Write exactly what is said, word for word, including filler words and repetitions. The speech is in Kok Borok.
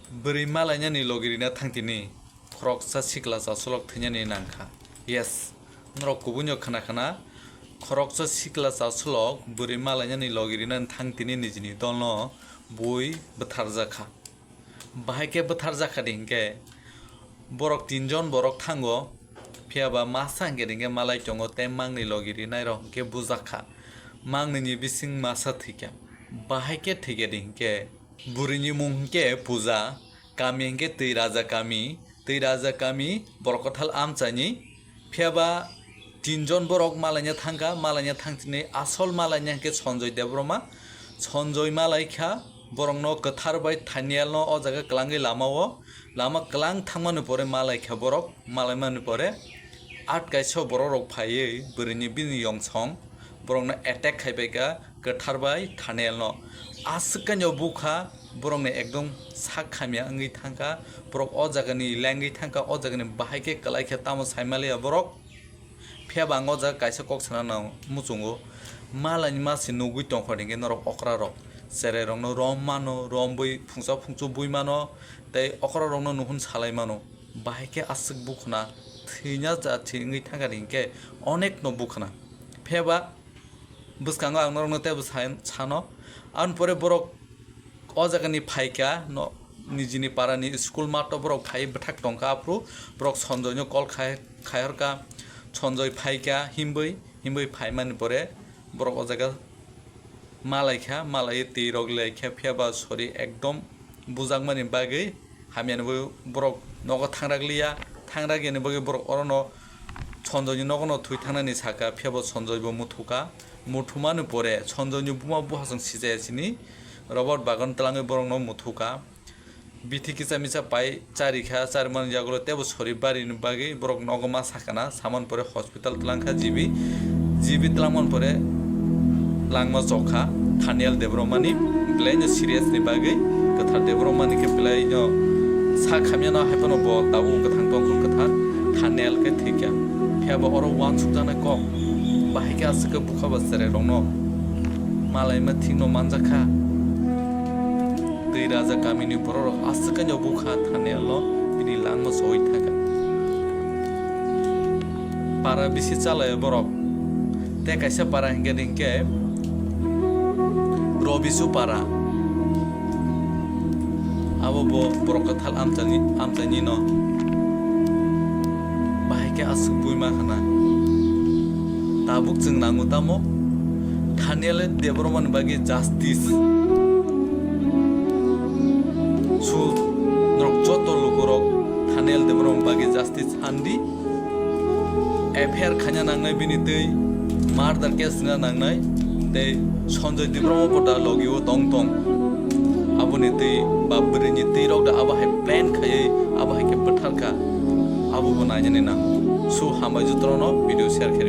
Bwrwi malainani logi rina thangtini khoroksa sikla chasulok thwinani nangkha. Yes, norok kubuino khna khna, khoroksa sikla chasulok bwrwi malainani logi rina thangtini nijini dolno bui bwtharjakha. Bahai khe bwtharjakha di hinkhe borok tinjon borok thango, phiyaba masa hinkhe di hinkhe malai tongo tei mangni logi rinairok hinkhe bujakha. Mangnini bising masa thwikha. Bahai khe thwikha di hinkhe Bwrwini mung hinkhe Puja, kami hinkhe Twi Raja kami, Twi Raja kami Borok Kwthal amchaini. Phiyaba tinjon borok malaina thangkha, malaina thangchini asol malaina hinkhe Sanjoy Debbarma. Sanjoy malaikha, borokno kwthar bai Thanielno o jaga kwlangwi lamao, lama kwlang thangmani pore malaikha borok, malaimani pore at kaisa borok rok phaiwi bwrwini bini yongsong borokno attack khaibaikha. Kwthar bai Thanielno aswk kainwi bukha, borokni ekdom sak hamya wngwi thangkha, borok o jagani lengwi thangkha, o jagani bahai khe kwlai khe tamo saimaliya borok. Phiyaba ang o jaga kaisa kok sana nang muchungo, malaini masi nugwi tongkha hinkhe norok okra rok, cherai rokno rom mano, rom bui phungsa phungsu bui mano, tei okra rokno nuhun salai mano, bahai khe aswk bukhuna, thwina jathi wngwi thangkha hinkhe onekno bukhuna. Phiyaba bwskango ang norokno teibo sai-, sano. Aboni pore borok o jagani phaikha, no, nijini parani school mato borok phai bwthak tongkha, aphuru borok Sanjoyno call khai, khai horkha. Sanjoy phaikha himwi, himwi phaimani pore borok o jaga malaikha, malaiwi twi rok laikha, phiyaba sori ekdom bujakmani bagwi hamyani bagwi borok nogo thangrakliya, thangrakyani bagwi borok orono Sanjoyni nogono thwi thangnani sakha, phiyaba Sanjoybo muthukha. Muthumani pore Sanjoyni buma buhasong sijaya sini Robert Bagan twlangwi borokno muthukha. Bithi kisa misa pai charikha, charimani yagulo teibo sori barini bagwi borok nogo ma sakana, samani pore hospital twlangkha G B, G B twlangmani pore langma chokha Thaniel Debbarmani, belaino serious ni bagwi. Kwthar Debbarmani khe belaino sak hamyano, haiphano bo tabuk kwthang tongkha kwthar, Thaniel khe thwikha. Phiyaba oro uansukjaknai kok, bahai khe aswk khe bukha ba cherai rokno malaima thikno manjakha. Twi Raja kamini borok rok aswk khe bukha Thanielno bini langma soi thangkha. Para bisi chalai borok. Tei kaisa para hinkhe, hinkhe Robisu para. Abo bo Borok Kwthal amchaini, amchaini no. Bahai khe aswk buima khna. Tabuk chwng nango tamo Thaniel Debbarmani bagwi justice. So, norok joto lukurok Thaniel Debbarmani bagwi justice sandi. F I R khaina nangnai bini twi, murder case wngna nangnai, tei Sanjoy Debbarma bo da logi o tong tong. Aboni twi ba bwrwini twi rok da abo hai plan khaiwi abo hai khe bwtharkha. Abo bo nainani nang. So, hambai jotono video share khe.